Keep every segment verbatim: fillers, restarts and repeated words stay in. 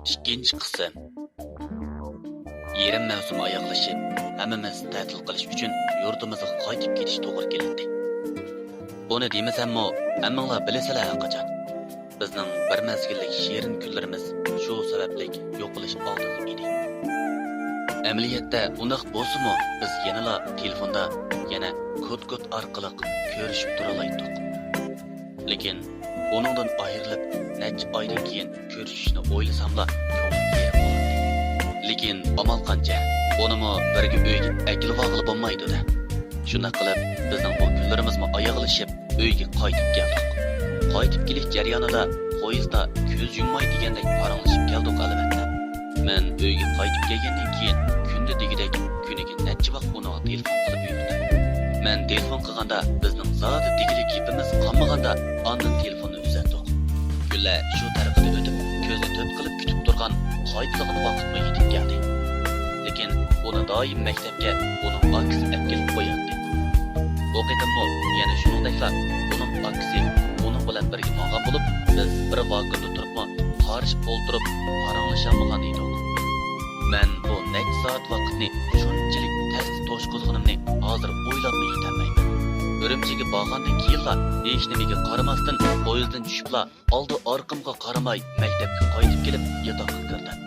ئىككىنچى قىسىم. يېرىم مەۋسۇم ئاياغلىشىپ، ھەممىمىز تەتىل قىلىش ئۈچۈن يۇرتىمىزغا قايتىپ كېتىش توغرا كېلەتتى. بۇنى دېمىسەممۇ، ھەممىڭلار بىلىسىلەر ھەرقاچان. بىزنىڭ بىر مەزگىللىك شېرىن كۈنلىرىمىز شۇ سەۋەبلىك يوقىلىش ئالدىدا ئىدى. ئەمەلىيەتتە ئۇنداق بولسىمۇ، بىز يەنىلا تېلېفوندا، يەنە كود-كود ئارقىلىق كۆرۈشۈپ تۇرالايتتۇق. لېكىن ئۇنىڭدىن ئايرىلىپ، نەچچە ئايدىن كېيىن كۆرۈشۈشنى ئويلىساملا كۆڭلۈم يېرىم بولاتتى. لېكىن ئامال قانچە؟ ئۇنىمۇ بىرگە ئۆيگە ئەكېلىۋالغىلى بولمايدۇ-دە. شۇنداق قىلىپ، بىزنىڭ بۇ كۈنلىرىمىزمۇ ئاياغلىشىپ، ئۆيگە قايتىپ كەلدۇق. قايتىپ كېلىش جەريانىدا پويىزدا كۆز يۇمماي دېگەندەك پاراڭلىشىپ كەلدۇق، ئەلۋەتتە. مەن ئۆيگە قايتىپ كەلگەندىن كېيىن كۈندە دېگۈدەك كۈنىگە نەچچە ۋاق ئۇنىڭغا تېلېفون قىلىپ يۈردۈم. مەن تېلېفون قىلغاندا بىزنىڭ زادى دېگۈدەك گېپىمىز قالمىغاندا ئاندىن تېلېفوننى ئۈزەتتۇق. كۈنلەر شۇ تەرىقىدە ئۆتۈپ، كۆزنى تۆت قىلىپ كۈتۈپ تۇرغان قايتىدىغان ۋاقىتمۇ يېتىپ كەلدى. لېكىن ئۇنى دائىم مەكتەپكە ئۇنىڭ ئاكىسى ئەپ كېلىپ قوياتتى. بۇ قېتىممۇ يەنە شۇنىڭدەكلا ئۇنىڭ ئاكىسى ئۇنىڭ بىلەن بىرگە ماڭغان بولۇپ، بىز بىر ۋاگوندا تۇرۇپمۇ قارىشىپ ئولتۇرۇپ پاراڭلىشالمىغان ئىدۇق. مەن بۇ نەچچە سائەت ۋاقىتنى شۇنچىلىك تەستە توشقۇزغىنىمنى ھازىر ئويلاپمۇ يېتەلمەيمەن. ئۈرۈمچىگە بارغاندىن كېيىنلا ھېچنېمىگە قارىماستىن پويىزدىن چۈشۈپلا ئالدى ئارقامغا قارىماي مەكتەپكە قايتىپ كېلىپ ياتاققا كىردىم.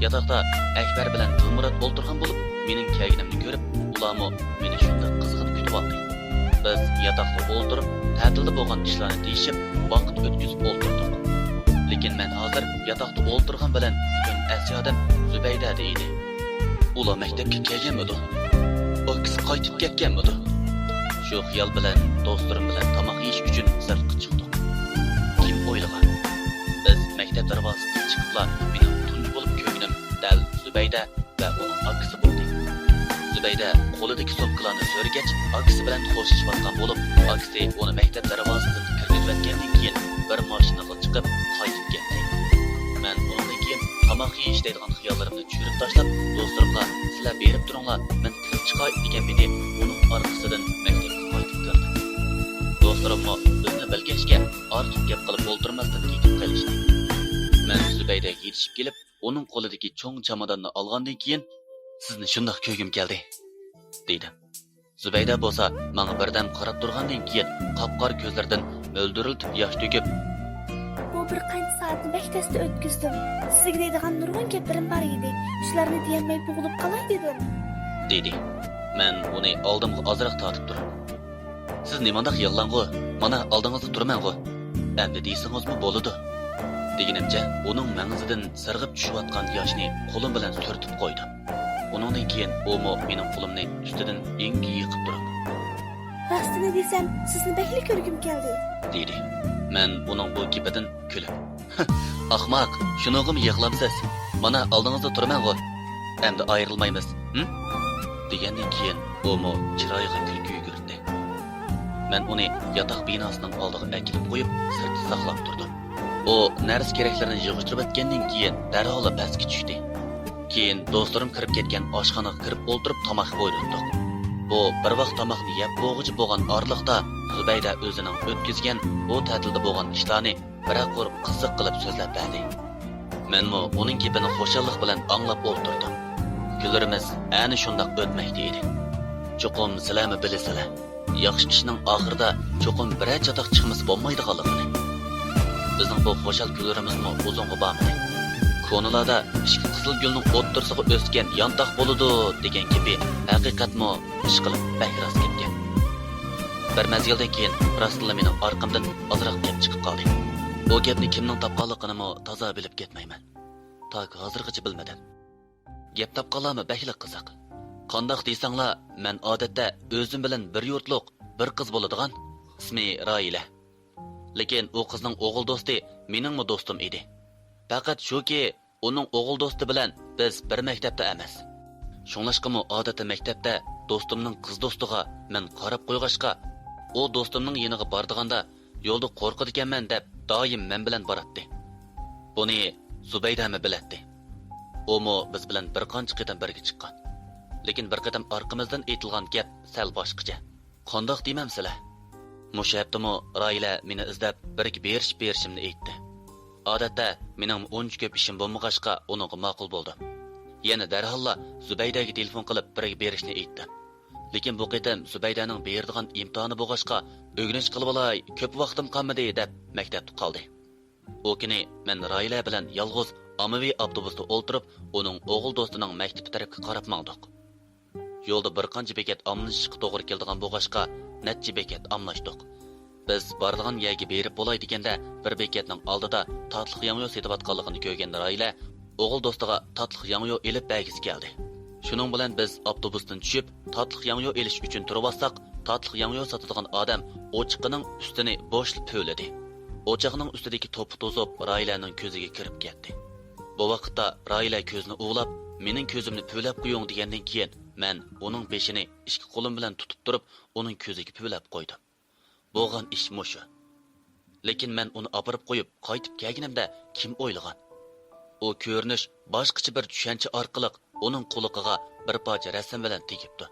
ياتاقتا ئەكبەر بىلەن دىلمۇرات ئولتۇرغان بولۇپ، مېنىڭ كەلگىنىمنى كۆرۈپ، ئۇلارمۇ مېنى شۇنداق قىزغىن كۈتۈۋالدى. بىز ياتاقتا ئولتۇرۇپ، تەتىلدە بولغان ئىشلارنى دېيىشىپ، ۋاقىت ئۆتكۈزۈپ ئولتۇردۇق. لېكىن مەن ھازىر ياتاقتا ئولتۇرغان بىلەن پۈتۈن ئەس-يادىم زۇبەيدەدە ئىدى. ئۇلار مەكتەپكە كەلگەنمىدۇ؟ ئاكىسى قايتىپ كەتكەنمىدۇ؟ شۇ خىيال بىلەن دوستلىرىم بىلەن تاماق يېيىش ئۈچۈن سىرتقا چىقتۇق. كىم ئويلىغان؟ بىز مەكتەپ دەرۋازىسىدىن چىقىپلا مېنىڭ تۇنجى بولۇپ كۆرگىنىم دەل زۇبەيدە ۋە ئۇنىڭ ئاكىسى بولدى. زۇبەيدە قولىدىكى سومكىلارنى سۆرىگەچ، ئاكىسى بىلەن خوشلىشىۋاتقان بولۇپ، ئاكىسى ئۇنى مەكتەپ دەرۋازىسىدىن كىرگۈزۈۋەتكەندىن كېيىن بىر ماشىنىغا چىقىپ قايتىپ كەتتى. مەن ئۇنىڭدىن كېيىن تاماق يېيىش دەيدىغان خىياللىرىمنى چۈشۈرۈپ تاشلاپ، دوستلىرىمغا، «سىلەر بېرىپ تۇرۇڭلار، مەن كىرىپ چىقاي» دېگەن پېتى ئۇنىڭ ئارقىسىدىن مەكتەپكە قايتىپ كىردىم. دوستلىرىممۇ بىزنى بىلگەچكە، ئارتۇق گەپ قىلىپ ئولتۇرماستىن كېتىپ قېلىشتى. مەن زۇبەيدەگە يېتىشىپ كېلىپ، ئۇنىڭ قولىدىكى چوڭ چاماداننى ئالغاندىن كېيىن، «سىزنى شۇنداق كۆرگۈم كەلدى» دېدىم. زۇبەيدە بولسا ماڭا بىردەم قاراپ تۇرغاندىن كېيىن، قاپقارا كۆزلىرىدىن مۆلدۈرلىتىپ ياش تۆكۈپ، «بۇ بىر قانچە سائەتنى بەك تەستە ئۆتكۈزدۈم. سىزگە دەيدىغان نۇرغۇن گەپلىرىم بار ئىدى. شۇلارنى دېيەلمەي بوغۇلۇپ قالاي دېدىم» دېدى. مەن ئۇنى ئالدىمغا ئازراق تارتىپ تۇرۇپ، «سىز نېمانداق يىغلاڭغۇ؟ مانا ئالدىڭىزدا تۇرىمەنغۇ. ئەمدى دېسىڭىزمۇ بولىدۇ» دېگىنىمچە، ئۇنىڭ مەڭزىدىن سىرغىپ چۈشۈۋاتقان ياشنى قولۇم بىلەن سۈرتۈپ قويدۇم. ئۇنىڭدىن كېيىن ئۇمۇ مېنىڭ قولۇمنى ئۈستىدىن ئېڭىكى يېقىپ تۇرۇپ، «راستىنى دېسەم، سىزنى بەكلا كۆرگۈم كەلدى» دېدى. مەن ئۇنىڭ بۇ گېپىدىن كۈلۈپ، «ئاخماق، شۇنىڭغىمۇ يىغلامسىز؟ مانا ئالدىڭىزدا تۇرىمەنغۇ. ئەمدى ئايرىلمايمىز، ھىم؟» دېگەندىن كېيىن ئۇمۇ چىرايىغا كۈلكە يۈگۈردى. مەن ئۇنى ياتاق بىناسىنىڭ ئالدىغا ئەكېلىپ قويۇپ، سىرتتا ساقلاپ تۇردۇم. ئۇ نەرسە-كېرەكلىرىنى يىغىشتۇرۇۋەتكەندىن كېيىن دەرھاللا پەسكە چۈشتى. كېيىن دوستلىرىم كىرىپ كەتكەن ئاشخانىغا كىرىپ ئولتۇرۇپ تاماق بۇيرۇتتۇق. بۇ بىر ۋاق تاماقنى يەپ بولغۇچە بولغان ئارىلىقتا زۇبەيدە ئۆزىنىڭ ئۆتكۈزگەن ئۇ تەتىلدە بولغان ئىشلارنى بىرەر قۇر قىزىق قىلىپ سۆزلەپ بەردى. مەنمۇ ئۇنىڭ گېپىنى خۇشاللىق بىلەن ئاڭلاپ ئولتۇردۇم. كۈنلىرىمىز ئەنە شۇنداق ئۆتمەكتە ئىدى. چوقۇم سىلەرمۇ بىلىسىلەر، ياخشى ئىشنىڭ ئاخىرىدا چوقۇم بىرەر چاتاق چىقمىسا بولمايدىغانلىقىنى. بىزنىڭ بۇ خۇشال كۈنلىرىمىزمۇ ئۇزۇنغا بارمىدى. كونىلاردا «ئىككى قىزىل گۈلنىڭ ئوتتۇرىسىغا ئۆسكەن يانتاق بولىدۇ» دېگەن گېپى ھەقىقەتمۇ ئىشقىلىپ بەك راست گەپكەن. بىر مەزگىلدىن كېيىن راستتىنلا مېنىڭ ئارقامدىن ئازراق گەپ چىقىپ قالدى. بۇ گەپنى كىمنىڭ تاپقانلىقىنىمۇ تازا بىلىپ كەتمەيمەن. تاكى ھازىرغىچە بىلمىدىم. گەپ تاپقانلارمۇ بەكلا قىزىق. قانداق دېسەڭلار، مەن ئادەتتە ئۆزۈم بىلەن بىر يۇرتلۇق بىر قىز بولىدىغان، ئىسمى راھىلە. لېكىن ئۇ قىزنىڭ ئوغۇل دوستى مېنىڭمۇ دوستۇم ئىدى. پەقەت شۇكى، ئۇنىڭ ئوغۇل دوستى بىلەن بىز بىر مەكتەپتە ئەمەس. شۇڭلاشقىمۇ ئادەتتە مەكتەپتە دوستۇمنىڭ قىز دوستىغا مەن قاراپ قويغاچقا، ئۇ دوستۇمنىڭ يېنىغا بارىدىغاندا يولدا قورقىدىكەنمەن دەپ دائىم مەن بىلەن باراتتى. بۇنى زۇبەيدەمۇ بىلەتتى. ئۇمۇ بىز بىلەن بىر قانچە قېتىم بىرگە چىققان. لېكىن بىر قېتىم ئارقىمىزدىن ئېيتىلغان گەپ سەل باشقىچە. قانداق دېمەمسىلە؟ مۇشۇ ھەپتىمۇ راھىلە مېنى ئىزدەپ بىرگە بېرىشىپ بېرىشىمنى ئېيتتى. ئادەتتە مېنىڭ ئۇنچە كۆپ ئىشىم بولمىغاچقا، ئۇنىڭغا ماقۇل بولدۇم. يەنە دەرھاللا زۇبەيدەگە تېلېفون قىلىپ، بىرگە بېرىشنى ئېيتتىم. لېكىن بۇ قېتىم زۇبەيدەنىڭ بېرىدىغان ئىمتىھانى بولغاچقا، ئۆگىنىش قىلىۋالاي، كۆپ ۋاقتىم قالمىدى، دەپ مەكتەپتە قالدى. ئۇ كۈنى مەن راھىلە بىلەن يالغۇز ئاممىۋى ئاپتوبۇستا ئولتۇرۇپ، ئۇنىڭ ئوغۇل دوستىنىڭ مەكتىپى تەرەپكە قاراپ ماڭدۇق. يولدا بىر قانچە بېكەت ئاملىشىشقا توغرا كېلىدىغان بولغاچقا، نەچچە بېكەت ئاملاشتۇق. بىز بارىدىغان يەرگە بېرىپ بولاي دېگەندە، بىر بېكەتنىڭ ئالدىدا تاتلىق ياڭيۇ سېتىۋاتقانلىقىنى كۆرگەن راھىلە ئوغۇل دوستىغا تاتلىق ياڭيۇ ئېلىپ بەرگۈسى كەلدى. شۇنىڭ بىلەن بىز ئاپتوبۇستىن چۈشۈپ، تاتلىق ياڭيۇ ئېلىش ئۈچۈن تۇرۇۋاتساق، تاتلىق ياڭيۇ ساتىدىغان ئادەم ئوچىقىنىڭ ئۈستىنى بوشلا پۈۋلىدى. ئوچاقنىڭ ئۈستىدىكى توپا توزۇپ، راھىلەنىڭ كۆزىگە كىرىپ كەتتى. بۇ ۋاقىتتا راھىلە كۆزىنى ئۇۋىلاپ، مېنىڭ كۆزۈمنى پۈۋلەپ قويۇڭ دېگەندىن كېيىن، مەن ئۇنىڭ بېشىنى ئىككى قولۇم بىلەن تۇتۇپ تۇرۇپ، ئۇنىڭ كۆزىگە پۈۋلەپ قويدۇم. بولغان ئىش مۇشۇ. لېكىن مەن ئۇنى ئاپىرىپ قويۇپ، قايتىپ كەلگىنىمدە كىم ئويلىغان؟ ئۇ كۆرۈنۈش باشقىچە بىر چۈشەنچە ئارقىلىق ئۇنىڭ قۇلىقىغا بىر پارچە رەسىم بىلەن تېگىپتۇ.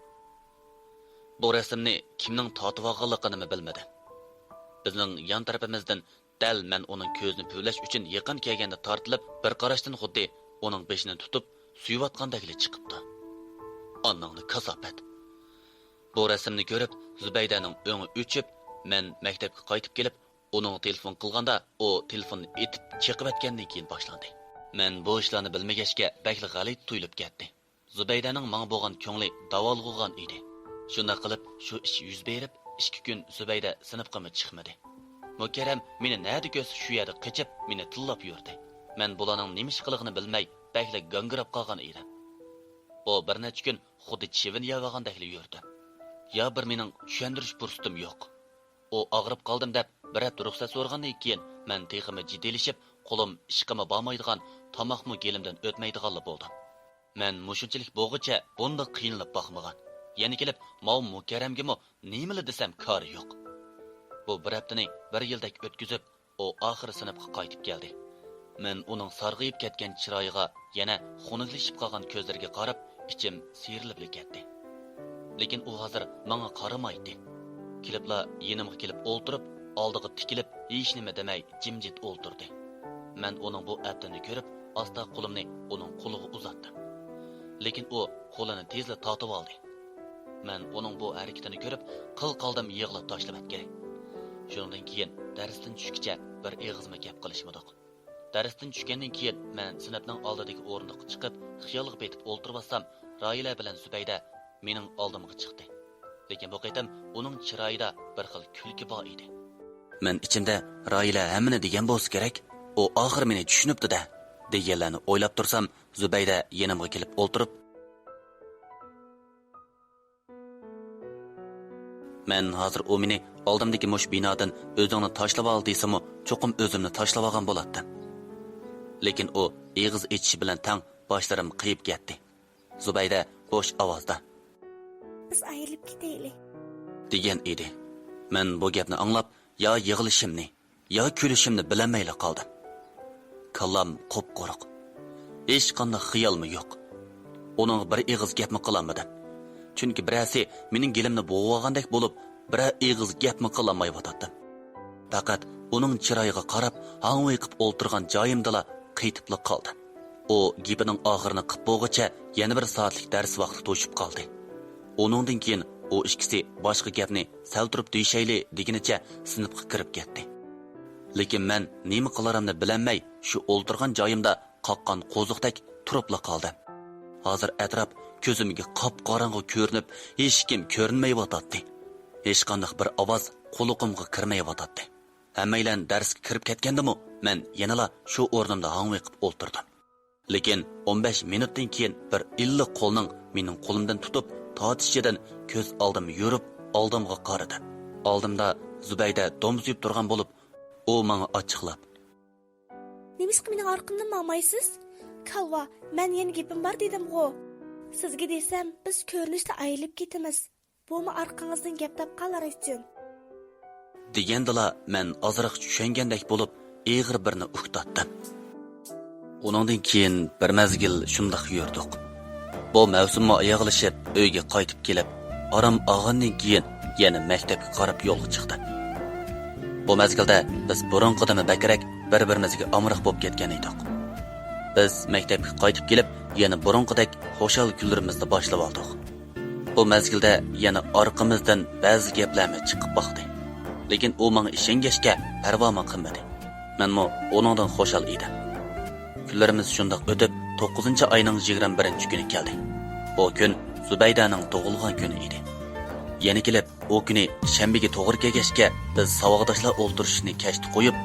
بۇ رەسىمنى كىمنىڭ تارتىۋالغانلىقىنىمۇ بىلمىدىم. بىزنىڭ يان تەرىپىمىزدىن دەل مەن ئۇنىڭ كۆزىنى پۈۋلەش ئۈچۈن يېقىن كەلگەندە تارتىلىپ، بىر قاراشتىن خۇددى ئۇنىڭ بېشىنى تۇتۇپ سۆيۈۋاتقاندەكلا چىقىپتۇ. ئاناڭنى كاساپەت! بۇ رەسىمنى كۆرۈپ، زۇبەيدەنىڭ ئۆڭى ئۆچۈپ، مەن مەكتەپكە قايتىپ كېلىپ، ئۇنىڭغا تېلېفون قىلغاندا، ئۇ تېلېفوننى ئېتىپ چېقىۋەتكەندىن كېيىن باشلاندى. مەن بۇ ئىشلارنى بىلمىگەچكە، بەكلا غەلىتە تۇيۇلۇپ كەتتى. زۇبەيدەنىڭ ماڭا بولغان كۆڭلى داۋالغۇغان ئىدى. شۇنداق قىلىپ، شۇ ئىش يۈز بېرىپ، ئىككى كۈن زۇبەيدە سىنىپقىمۇ چىقمىدى. مۇكەررەم مېنى نەدە كۆرسە، شۇ يەردە قېچىپ، مېنى تىللاپ يۈردى. مەن بۇلارنىڭ نېمە ئىش قىلىقىنى بىلمەي، بەكلا گاڭگىراپ قالغان ئىدىم. بۇ بىر نەچچە كۈن خۇددى چىۋىن يەۋالغاندەكلا يۈردۈم. يا بىر مېنىڭ چۈشەندۈرۈش پۇرسىتىم يوق. ئۇ ئاغرىپ قالدىم دەپ بىر ھەپتە رۇخسەت سورىغاندىن كېيىن، مەن تېخىمۇ جىددىيلىشىپ، قولۇم ئىشقىمۇ بارمايدىغان، تاماقمۇ گېلىمدىن ئۆتمەيدىغانلا بولدۇم. مەن مۇشۇنچىلىك بولغۇچە بۇنداق قىينىلىپ باقمىغان. يەنە كېلىپ ماۋۇ مۇكەررەمگىمۇ نېمىلا دېسەم كارى يوق. بۇ بىر ھەپتىنى بىر يىلدەك ئۆتكۈزۈپ، ئۇ ئاخىرى سىنىپقا قايتىپ كەلدى. مەن ئۇنىڭ سارغىيىپ كەتكەن چىرايىغا، يەنە خۇنۈكلىشىپ قالغان كۆزلىرىگە قاراپ، ئىچىم سىيرىلىپلا كەتتى. لېكىن ئۇ ھازىر ماڭا قارىمايتتى. كېلىپلا يېنىمغا كېلىپ ئولتۇرۇپ، ئالدىغا تىكىلىپ، ھېچنېمە دېمەي جىمجىت ئولتۇردى. مەن ئۇنىڭ بۇ ئەپتىنى كۆرۈپ، ئاستا قولۇمنى ئۇنىڭ قولىغا ئۇزاتتىم. لېكىن ئۇ قولىنى تېزلا تارتىۋالدى. مەن ئۇنىڭ بۇ ھەرىكىتىنى كۆرۈپ، قىلقالدىم يىغلاپ تاشلىۋەتكىلى. شۇنىڭدىن كېيىن دەرستىن چۈشكىچە بىر ئېغىزمۇ گەپ قىلىشمىدۇق. دەرستىن چۈشكەندىن كېيىن مەن سىنىپنىڭ ئالدىدىكى ئورۇندۇققا چىقىپ، خىيالغا پېتىپ ئولتۇرۇۋاتسام، راھىلە بىلەن زۇبەيدە مېنىڭ ئالدىمغا چىقتى. لېكىن بۇ قېتىم ئۇنىڭ چىرايىدا بىر خىل كۈلكە بار ئىدى. مەن ئىچىمدە، راھىلە ھەممىنى دېگەن بولسا كېرەك، ئۇ ئاخىر مېنى چۈشىنىپتۇ-دە، دېگەنلەرنى ئويلاپ تۇرسام، زۇبەيدە يېنىمغا كېلىپ ئولتۇرۇپ، مەن ھازىر ئۇ مېنى ئالدىمدىكى مۇشۇ بىنادىن ئۆزۈڭنى تاشلىۋال دېسىمۇ، چوقۇم ئۆزۈمنى تاشلىۋالغان بولاتتىم. لېكىن ئۇ ئېغىز ئېچىشى بىلەن تەڭ باشلىرىم قېيىپ كەتتى. زۇبەيدە بوش ئاۋازدا، بىز ئايرىلىپ كېتەيلى، دېگەن ئىدى. مەن بۇ گەپنى ئاڭلاپ، يا يىغلىشىمنى، يا كۈلۈشۈمنى بىلەلمەيلا قالدىم. كاللام قۇپقۇرۇق. ھېچقانداق خىيالمۇ يوق. ئۇنىڭغا بىر ئېغىز گەپمۇ قىلالمىدىم. چۈنكى بىرەرسى مېنىڭ گېلىمنى بوغۇۋالغاندەك بولۇپ، بىرەر ئېغىز گەپمۇ قىلالمايۋاتاتتىم. پەقەت ئۇنىڭ چىرايىغا قاراپ، ھاڭۋېقىپ ئولتۇرغان جايىمدىلا قېتىپلا قالدىم. ئۇ گېپىنىڭ ئاخىرىنى قىپ بولغۇچە يەنە بىر سائەتلىك دەرس ۋاقتى توشۇپ قالدى. ئۇنىڭدىن كېيىن ئۇ ئىككىسى باشقا گەپنى سەل تۇرۇپ دېيىشەيلى دېگىنىچە سىنىپقا كىرىپ كەتتى. لېكىن مەن نېمە قىلارىمنى بىلەلمەي، شۇ ئولتۇرغان جايىمدا قاققان قوزۇقتەك تۇرۇپلا قالدىم. ھازىر ئەتراپ كۆزۈمگە قاپقاراڭغۇ كۆرۈنۈپ، ھېچكىم كۆرۈنمەيۋاتاتتى. ھېچقانداق بىر ئاۋاز قۇلىقىمغا كىرمەيۋاتاتتى. ھەممەيلەن دەرسكە كىرىپ كەتكەندىمۇ، مەن يەنىلا شۇ ئورنۇمدا ھاڭۋېقىپ ئولتۇردۇم. لېكىن ئون بەش مىنۇتتىن كېيىن بىر ئىللىق قولنىڭ مېنىڭ قولۇمدىن تۇتۇپ تارتىشىدىن كۆز ئالدىم يورۇپ، ئالدىمغا قارىدى. ئالدىمدا زۇبەيدە دومزىيىپ تۇرغان بولۇپ، ئۇ ماڭا ئاچچىقلاپ، نېمىشقا مېنىڭ ئارقامدىن ماڭمايسىز؟ كالۋا، مەن يەنە گېپىم بار دېدىمغۇ. سىزگە دېسەم، بىز كۆرۈنۈشتە ئايرىلىپ كېتىمىز. بۇمۇ ئارقىڭىزدىن گەپ تاپقانلار ئۈچۈن. دېگەندىلا مەن ئازراق چۈشەنگەندەك بولۇپ، ئېغىر بىرنى ئۇكتاتتىم. ئۇنىڭدىن كېيىن بىر مەزگىل شۇنداق يۈردۇق. بۇ مەۋسۇممۇ ئاياغلىشىپ، ئۆيگە قايتىپ كېلىپ، ئارام ئالغاندىن كېيىن يەنە مەكتەپكە قاراپ يولغا چىقتىم. بۇ مەزگىلدە بىز بۇرۇنقىدىنمۇ بەكرەك بىر-بىرىمىزگە ئامراق بولۇپ كەتكەن ئىدۇق. بىز مەكتەپكە قايتىپ كېلىپ، يەنە بۇرۇنقىدەك خۇشال كۈنلىرىمىزنى باشلىۋالدۇق. بۇ مەزگىلدە يەنە ئارقىمىزدىن بەزى گەپلەرمۇ چىقىپ باقتى. لېكىن ئۇ ماڭا ئىشەنگەچكە پەرۋامۇ قىلمىدى. مەنمۇ ئۇنىڭدىن خۇشال ئىدىم. كۈنلىرىمىز شۇنداق ئۆتۈپ، توققۇزىنچى ئاينىڭ يىگىرمە بىرىنچى كۈنى كەلدى. بۇ كۈن زۇبەيدەنىڭ تۇغۇلغان كۈنى ئىدى. يەنە كېلىپ، ئۇ كۈنى شەنبىگە توغرا كەلگەچكە، بىز ساۋاقداشلار ئولتۇرۇشنى كەچتە قويۇپ،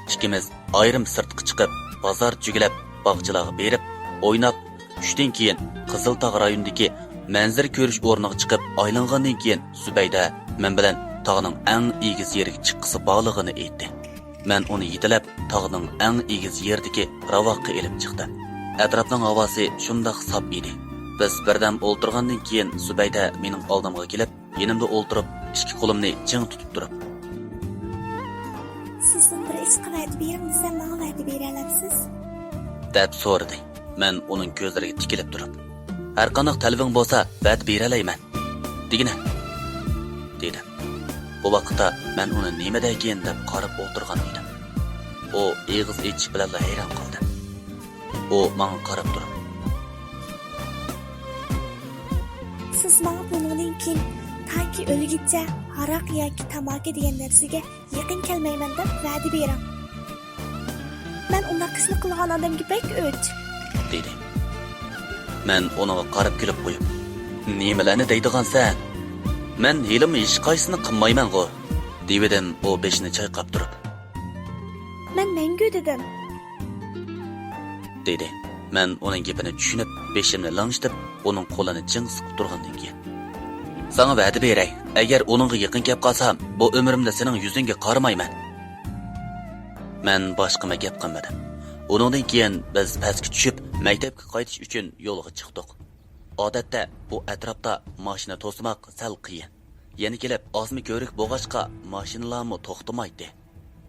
ئىككىمىز ئايرىم سىرتقا چىقىپ، بازار چۈگىلەپ، باغچىلارغا بېرىپ، ئويناپ، چۈشتىن كېيىن قىزىلتاغ رايونىدىكى مەنزىرە كۆرۈش ئورنىغا چىقىپ ئايلانغاندىن كېيىن، زۇبەيدە مەن بىلەن تاغنىڭ ئەڭ ئېگىز يېرىگە چىققۇسى بارلىقىنى ئېيتتى. مەن ئۇنى يېتىلەپ، تاغنىڭ ئەڭ ئېگىز يېرىدىكى راۋاققا ئېلىپ چىقتىم. ئەتراپنىڭ ھاۋاسى شۇنداق ساپ ئىدى. بىز بىردەم ئولتۇرغاندىن كېيىن، زۇبەيدە مېنىڭ ئالدىمغا كېلىپ، يېنىمدا ئولتۇرۇپ، ئىككى قولۇمنى چىڭ تۇتۇپ تۇرۇپ، «سىزدىن بىر ئىشقا ۋەدە بېرىڭ دېسەم، ماڭا ۋەدە بېرەلەمسىز؟» دەپ سورىدى. مەن ئۇنىڭ كۆزلىرىگە تىكىلىپ تۇرۇپ، «ھەرقانداق تەلىپىڭ بولسا، ۋەدە بېرەلەيمەن. دېگىنە!» دېدىم. بۇ ۋاقىتتا مەن ئۇنى نېمە دەيكىن دەپ قاراپ ئولتۇرغان ئىدىم. ئۇ ئېغىز ئېچىش بىلەنلا ھەيران قالدى. ئۇ ماڭا قاراپ تۇرۇپ، سىز ماڭا بۇنىڭدىن كېيىن تاكى ئۆلگۈچە ھاراق ياكى تاماكا دېگەن نەرسىگە يېقىن كەلمەيمەن دەپ ۋەدە بېرىڭ. مەن ئۇنداق ئىشنى قىلغان ئادەمگە بەك ئۆچ، دېدى. مەن ئۇنىڭغا قاراپ كۈلۈپ قويۇپ، نېمىلەرنى دەيدىغانسەن؟ مەن ھېلىمۇ ھېچقايسىنى قىلمايمەنغۇ، دېۋىدىم ئۇ بېشىنى چايقاپ تۇرۇپ. مەن مەڭگۈ دېدىم، دېدى. مەن ئۇنىڭ گېپىنى چۈشىنىپ، بېشىمنى لىڭشىتىپ، ئۇنىڭ قولىنى چىڭ سىقىپ تۇرغاندىن كېيىن، ساڭا ۋەدە بېرەي، ئەگەر ئۇنىڭغا يېقىن كەپ قالسام، بۇ ئۆمرۈمدە سېنىڭ يۈزۈڭگە قارىمايمەن. مەن باشقىمۇ گەپ قىلمىدىم. ئۇنىڭدىن كېيىن بىز پەسكە چۈشۈپ، مەكتەپكە قايتىش ئۈچۈن يولغا چىقتۇق. ئادەتتە بۇ ئەتراپتا ماشىنا توسماق سەل قىيىن. يەنە كېلىپ ئازمۇ كۆۋرۈك بولغاچقا، ماشىنىلارمۇ توختىمايتتى.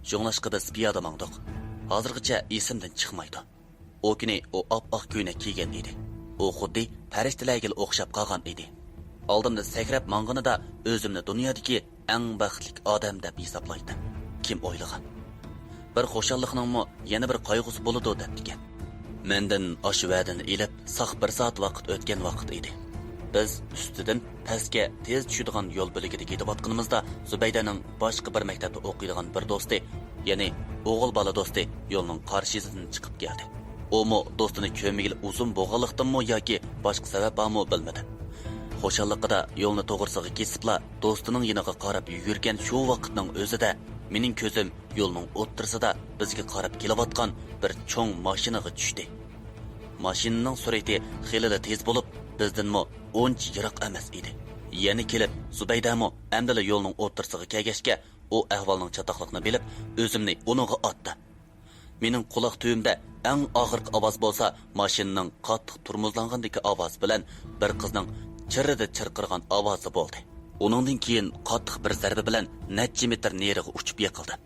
شۇڭلاشقا بىز پىيادە ماڭدۇق. ھازىرغىچە ئېسىمدىن چىقمايدۇ. ئۇ كۈنى ئۇ ئاپئاق كۆينەك كىيگەن ئىدى. ئۇ خۇددى پەرىشتىلەرگىلا ئوخشاپ قالغان ئىدى. ئالدىمدا سەكرەپ ماڭغىنىدا ئۆزۈمنى دۇنيادىكى ئەڭ بەختلىك ئادەم دەپ ھېسابلايتتىم. كىم ئويلىغان؟ بىر خۇشاللىقنىڭمۇ يەنە بىر قايغۇسى بولىدۇ دەپتىكەن. مەندىن ئاشۇ ۋەدىنى ئېلىپ، ساق بىر سائەت ۋاقىت ئۆتكەن ۋاقىت ئىدى. بىز ئۈستىدىن پەسكە تېز چۈشىدىغان يول بۆلىكىدە كېتىۋاتقىنىمىزدا، زۇبەيدەنىڭ باشقا بىر مەكتەپتە ئوقۇيدىغان بىر دوستى، يەنى ئوغۇل بالا دوستى يولنىڭ قارشىسىدىن چىقىپ كەلدى. ئۇمۇ دوستىنى كۆرمىگىلى ئۇزۇن بولغانلىقتىنمۇ ياكى باشقا سەۋەب بارمۇ بىلمىدىم. خۇشاللىقىدا يولنى توغرىسىغا كېسىپلا، دوستىنىڭ يېنىغا قاراپ يۈگۈرگەن شۇ ۋاقىتنىڭ ئۆزىدە، مېنىڭ كۆزۈم يولنىڭ ئوتتۇرىسىدا بىزگە قاراپ كېلىۋاتقان بىر چوڭ ماشىنىغا چۈشتى. ماشىنىنىڭ سۈرئىتى خېلىلا تېز بولۇپ، بىزدىنمۇ ئۇنچە يىراق ئەمەس ئىدى. يەنە كېلىپ، زۇبەيدەمۇ ئەمدىلا يولنىڭ ئوتتۇرىسىغا كەلگەچكە، ئۇ ئەھۋالنىڭ چاتاقلىقىنى بىلىپ، ئۆزۈمنى ئۇنىڭغا ئاتتىم. مېنىڭ قۇلاق تۈۋىمدە ئەڭ ئاخىرقى ئاۋاز بولسا، ماشىنىنىڭ قاتتىق تورمۇزلانغاندىكى ئاۋازى بىلەن بىر قىزنىڭ چىررىدە چىرقىرىغان ئاۋازى بولدى. ئۇنىڭدىن كېيىن قاتتىق بىر زەربە بىلەن نەچچە مېتىر نېرىغا ئۇچۇپ يىقىلدىم.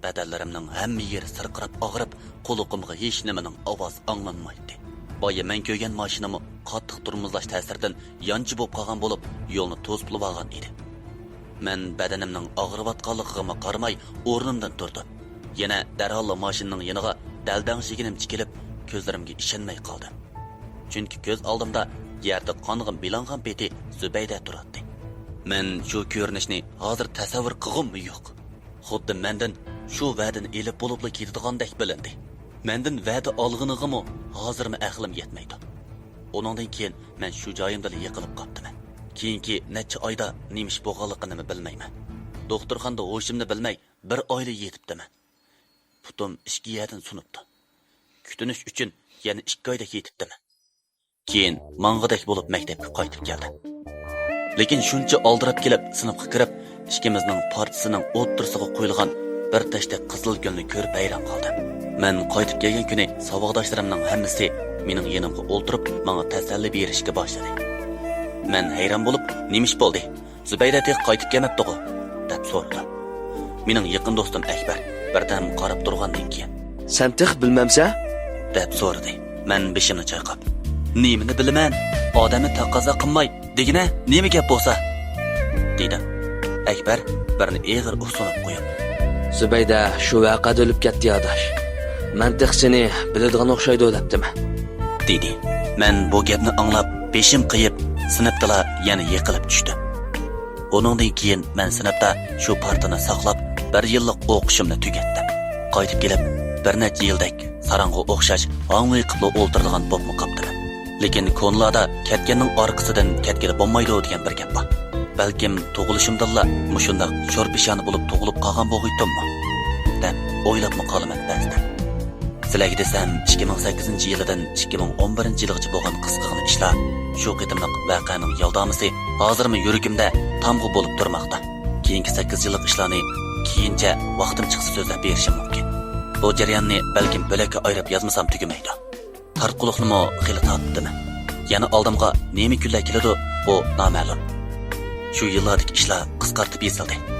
بەدەنلىرىمنىڭ ھەممە يېرى سىرقىراپ ئاغرىپ، قۇلىقىمغا ھېچنېمىنىڭ ئاۋازى ئاڭلانمايتتى. بايا مەن كۆرگەن ماشىنىمۇ قاتتىق تورمۇزلاش تەسىرىدىن يانچە بولۇپ قالغان بولۇپ، يولنى توسۇپلىۋالغان ئىدى. مەن بەدىنىمنىڭ ئاغرىۋاتقانلىقىغىمۇ قارىماي، ئورنۇمدىن تۇردۇم. يەنە دەرھاللا ماشىنىنىڭ يېنىغا دەلدەڭشىگىنىمچە كېلىپ، كۆزلىرىمگە ئىشەنمەي قالدىم. چۈنكى كۆز ئالدىمدا يەردە قانغا بىلانغان پېتى زۇبەيدە تۇراتتى. مەن شۇ كۆرۈنۈشنى ھازىر تەسەۋۋۇر قىلغۇممۇ يوق. خۇددى مەندىن شۇ ۋەدىنى ئېلىپ بولۇپلا كېتىدىغاندەك بىلىندى. مەندىن ۋەدە ئالغىنىغىمۇ ھازىرمۇ ئەقلىم يەتمەيدۇ. ئۇنىڭدىن كېيىن مەن شۇ جايىمدىلا يىقىلىپ قاپتىمەن. كېيىنكى نەچچە ئايدا نېمە ئىش بولغانلىقىنىمۇ بىلمەيمەن. دوختۇرخانىدا ھوشۇمنى بىلمەي بىر ئايلا يېتىپتىمەن. پۇتۇم ئىككى يەردىن سۇنۇپتۇ. كۈتۈنۈش ئۈچۈن يەنە ئىككى ئايدەك يېتىپتىمەن. كېيىن ماڭغۇدەك بولۇپ مەكتەپكە قايتىپ كەلدىم. لېكىن شۇنچە ئالدىراپ كېلىپ، سىنىپقا كىرىپ، ئىككىمىزنىڭ پارتىسىنىڭ ئوتتۇرىسىغا قويۇلغان بىر تەشتەك قىزىل گۈلنى كۆرۈپ ھەيران قالدىم. مەن قايتىپ كەلگەن كۈنى ساۋاقداشلىرىمنىڭ ھەممىسى مېنىڭ يېنىمغا ئولتۇرۇپ، ماڭا تەسەللى بېرىشكە باشلىدى. مەن ھەيران بولۇپ، نېمە ئىش بولدى؟ زۇبەيدە تېخى قايتىپ كەلمەپتىغۇ؟ دەپ سورىدىم. مېنىڭ يېقىن دوستۇم ئەكبەر بىردەم قاراپ تۇرغاندىن كېيىن، سەن تېخى بىلمەمسەن؟ دەپ سورىدى. مەن بېشىمنى چايقاپ، نېمىنى بىلىمەن؟ ئادەمنى تەقەززا قىلماي دېگىنە، نېمە گەپ بولسا؟ دېدىم. ئەكبەر بىرنى ئېغىر ئۇھسىنىپ قويۇپ، زۇبەيدە شۇ ۋەقەدە ئۆلۈپ كەتتى، ئاداش. مەن تېخى سېنى بىلىدىغان ئوخشايدۇ دەپتىمەن. دېدى. مەن بۇ گەپنى ئاڭلاپ، بېشىم قېيىپ، سىنىپتىلا يەنە يىقىلىپ چۈشتۈم. ئۇنىڭدىن كېيىن مەن سىنىپتا شۇ پارتىنى ساقلاپ، بىر يىللىق ئوقۇشۇمنى تۈگەتتىم. قايتىپ كېلىپ، بىر نەچچە يىلدەك ساراڭغا ئوخشاش ھاڭۋېقىپلا ئولتۇرىدىغان بوپمۇ قاپتىمەن. لېكىن كونىلاردا «كەتكەننىڭ ئارقىسىدىن كەتكىلى بولمايدۇ» دېگەن بىر گەپ بار. بەلكىم تۇغۇلۇشۇمدىنلا مۇشۇنداق شور پېشانە بولۇپ تۇغۇلۇپ قالغان بولغىيتتۇممۇ دەپ ئويلاپمۇ قالىمەن بەزىدە. سىلەرگە دېسەم، ئىككى مىڭ سەككىزىنچى يىلىدىن ئىككى مىڭ ئون بىرىنچى يىلغىچە بولغان قىسقىغىنە ئىشلار، شۇ قېتىملىق ۋەقەنىڭ يالدامىسى ھازىرمۇ يۈرىكىمدە تامغا بولۇپ تۇرماقتا. كېيىنكى سەككىز يىللىق ئىشلارنى كېيىنچە ۋاقتىم چىقسا سۆزلەپ بېرىشىم مۇمكىن. بۇ جەرياننى بەلكىم بۆلەككە ئايرىپ يازمىسام تۈگىمەيدۇ. تارتقۇلۇقنىمۇ خېلى تارتىپتىمەن. يەنە ئالدىمغا نېمە كۈنلەر كېلىدۇ، بۇ نامەلۇم. شۇ يىللاردىكى ئىشلار قىسقارتىپ يېزىلدى.